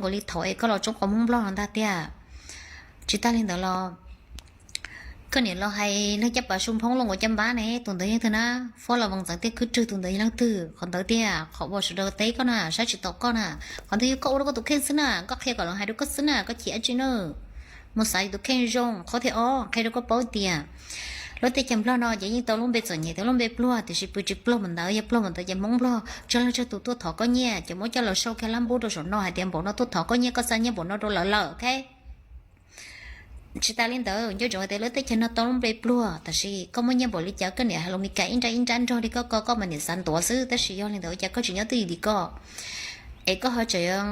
nkaus li thaum es koj los tsoob qau Hmoob Nplog no ntag tiag. Tsis tas li ntawd los koj niam los hais leej caj pas Su Phoob Looj Kuam Caj Npab ne, tus ntawd yog twg na? Fab Los Vas Ntxeev Tiaj Khwb Rwg tus ntawd yog leej twg? Qhov ntawd tiag, qhov uas sawv daws teb koj na, saib tsis taus koj na. Qhov ntawd yog koj ua rau koj tus kheej xwb na, koj qhia kom lawv hais rau koj xwb na, koj chim dab tsi na? Mus xav yus tus kheej zoo. Qhov thib ob qhia rau koj paub tias lub teb chaws Nplog no ces yeej tau lub npe txom nyem thiab lub npe pluag, tiam sis pw tsis pluag mas ntawd, yog pluag mas ntawd ces Hmoob Nplog tsawg leej tsawg tus tuaj thov koj nyiaj, ces muab coj los sau kiag lab npub rau saum no hais tias npaum no tuaj thov koj nyiaj, koj xa nyiaj npaum no rau lawv lawm, ok? Tsis tas li ntawd, nco ntsoov tias lub teb chaws no tau lub npe pluag, tab sis koj muaj nyiaj npaum li cas koj niam hais lus Meskas ib nrab ib nrab nrog li koj ko, koj mas niam xav ntuav xwb, tab sis yog li ntawd ua cas koj tsis nyob twj ywm tim koj, es koj ho tseem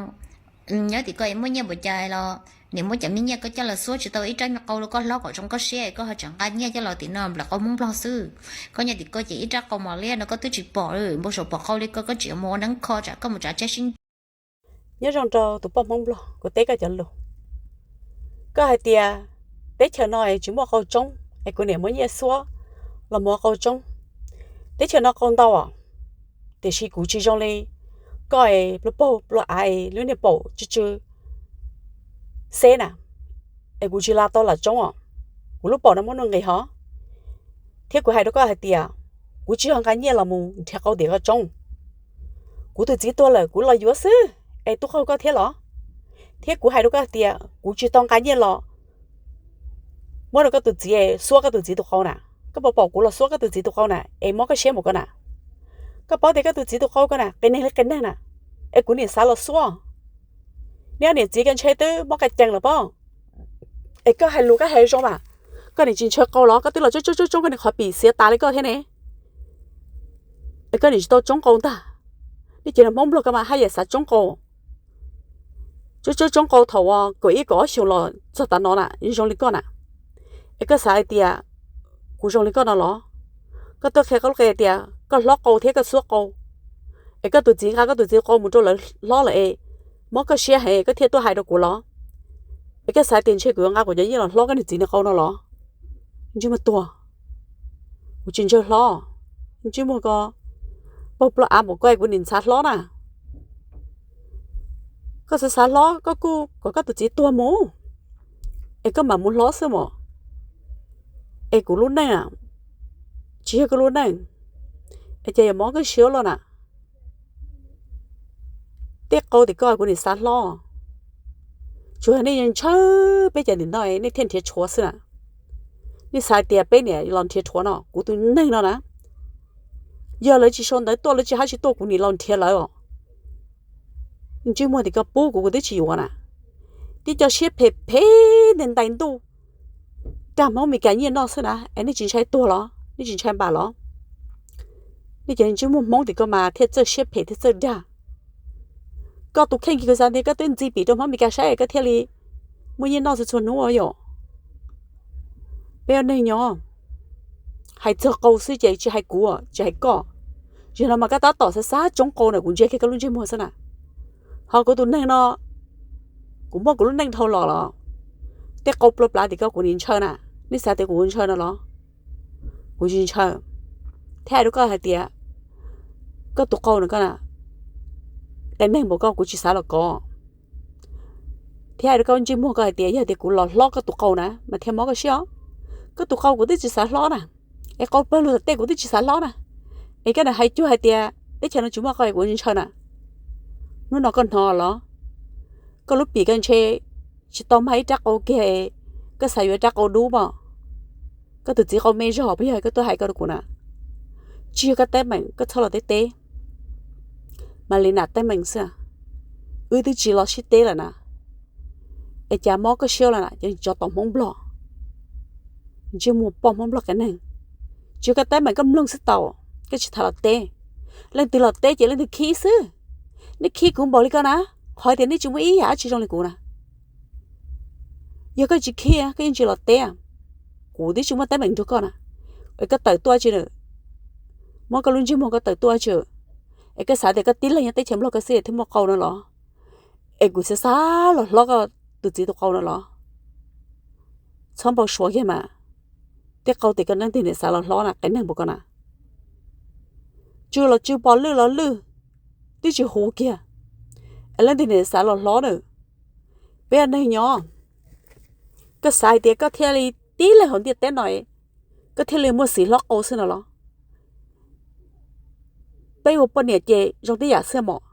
nyob tim koj es muaj nyiaj npaum cas los niam muab cov me nyiaj koj coj los xuab tsis tau ib rab me qau rau koj hlob kom zoo koj siab, es koj ho tseem nqa nyiaj coj los tim no nplawm qau Hmoob Nplog xwb. Koj nyob tim koj ces ib rab qau mos liab no koj twb tsis pom, npau suav pom qau li koj, koj tsis mus ua neeb kho tsam koj mus tsav tseb sib nyob zoo rau tus poj Hmoob Nplog, kuv teb koj cov lus. Koj hais tias teb chaws no es tsis muaj qau tsoob es kuv niam muab nyiaj xuab los mus ua qau tsoob. Teb chaws no qau ntau, tiam sis kuv tsis zoo li koj es pluag paug pluag av es lub niag paum tsw tsw xeb na, es kuv tsis la tau lam tsoob os. Kuv lub paum no muaj nuj nqis hov, thiab kuv hais rau koj hais tias kuv tsis yog nqa nyiaj los mus nrhiav qau tim koj tsoob. Kuv tus txiv tuag lawm kuv los yuav xwb, es tuaj qaug koj thiab los? Thiab kuv hais rau koj hais tias kuv tsis tau nqa nyiaj los muab rau koj tus txiv, xuab koj tus txiv tus qau na. Koj puas pom kuv los xuab koj tus txiv tus qau na es mob koj siab npaum ko na? Koj paub tias koj tus txiv tus qau ko na qias neeg li qias neeg na, es kuv niam xav los xuab. Neb niam txiv koj ntshe twb mob qas cees lawm pob. Es koj hais lus koj hais zoo mas, koj niam tsis ntshaw qau los koj twb los tsoob tsoob tsoob koj niam qhov pim xiav tas li koj thiab ne. Es koj niam tsis tau tsoob qau ntag. Nej cov Hmoob Nplog ko mas haj yam xav tsoob qau. Tsoob tsoob tsoob qau thaum uas kaum ib kaum ob xyoos los txog tav no na, zoo li koj na. Es koj xav hais tias kuv zoo li koj no los? Koj tuaj qhia koj lub qe tias koj hlob qau thiab koj xuab qau, es koj tus txiv nqa koj tus txiv qau mus rau lawv hlob lawm es mob koj siab heev koj thiaj tuaj hais rau kuv los? Es koj xav tias ntshe kuv yuav nqa kuv cov nyiaj los hlob koj niam txiv niag qau no los? Ntsej muag tuag, kuv tsis ntshaw hlob. Ntsej muag ko paug ploj av npaum ko kuv niam xav hlob na. Koj xav xav hlob koj kuj kom koj tus txiv tuag mus, es koj mam mus hlob xwb mas. Es kuv lub neej tsis yog koj lub neej, es cas yuav mob koj siab loj na. Tej qau tim koj kuv niam xav hlob, tsuas yog nej ntshaw peb cov tim no nej thiaj nrhiav tshuav xwb na. Nej xav tias peb niam los nrhiav tshuav no, kuv tus neeg no na, yog lawv tsis sau ntawv tuaj lawv tsis hab tsis tuaj kuv niam los nrhiav lawv os. Ntsej muag tim koj pub kuv kuv twb tsis yuav na. Tib co siab phem phem ntais ntais ntuj, rag Hmoob Meskas nyiaj noj xwb na, es nej tsis ntshai tuag los nej tsis ntshai npam los? Nej cov ntsej muag Hmoob tim koj mas thiaj txawj siab phem thiaj txawj dag. Koj tus kheej kiag kuv xav tias koj twb ntxi pim rau Hmoob Meskas saib koj thiaj li muaj nyiaj noj txhua txhua hnub yom. Peb ua neeg nyob, hais txog qau xwb ces tsis hais kuv tsis hais koj. Zaum no mas koj tab tom xav xav tsoob qau na kuv ntsia kiag koj lub ntsej muag xwb na. Ho kuv tus neeg no, kuv muaj kuv lub neej dhau los los, tej qau plua plav tim koj kuv nim ntshaw na. Nej xav tias kuv ntshaw no los? Kuv tsis ntshaw. Thiab hais rau koj hais tias koj tus qau no koj na, qias neeg npaum koj kuv tsis xav los kov. Thiab hais rau koj ntsej muag koj hais tias yog tias kuv los hlob koj tus qau na mas thiaj mob koj siab os. Koj tus qau kuv twb tsis xav hlob na, es qau pawg lug tom tej kuv twb tsis xav hlob na, es koj niam hais cuag hais tias teb chaws no tsis muaj qau es kuv ntshaw na. Hnub no koj hnov los? Koj lub pim koj ntshe tsis tau mag ib rab qau kiag, koj xav yuav ib rab qau dub mas. Koj tus txiv qau me zog puas yog koj tuaj hais koj rau kuv na? Tsis yog koj teeb meem koj txhob los teb teb, mas li nam teeb meem xwb. Wb twb tsis los sib teb lawm na, es cas mob koj siab lawm na cov tsov tom Hmoob Nplog. Ntsej muag poj Hmoob Nplog qias neeg. Tsis yog koj teeb meem koj mloog xwb tau, koj tsis tham los teb. Leej twg los teb ces leej twg khib xwb. Nej khib kuv npaum li ko na, qhov tias nej tsis muaj ib yam dab tsi zoo li kuv na. Yog koj tsis khib koj yeej tsis los teb, kuv twb tsis muaj teeb meem nrug koj na. Es koj tawm tuaj tsi na, muab koj lub ntsej muag koj tawm tuaj tsi. Es koj xav tias koj tib leeg nyob teb chaws Nplog ko xwb thiaj muaj qau no los? Es kuv xav xav los hlob koj tus txiv tus qau no los? Txhob npau suav kiag mas. Tej qau tim koj leej twg niam xav los hlob na, qias neeg npaum koj na. Tsw los tsw, pom lwj los lwj, twb tsis huv kiag. Es leej twg niam xav los hlob na? Peb yog neeg nyob, koj xav hais tias koj thiaj li tib leeg hauv ntiaj teb no, koj thiaj li muaj xiv hlob qau xwb no los? Peb ua poj niam ces zoo tib yam xwb mog.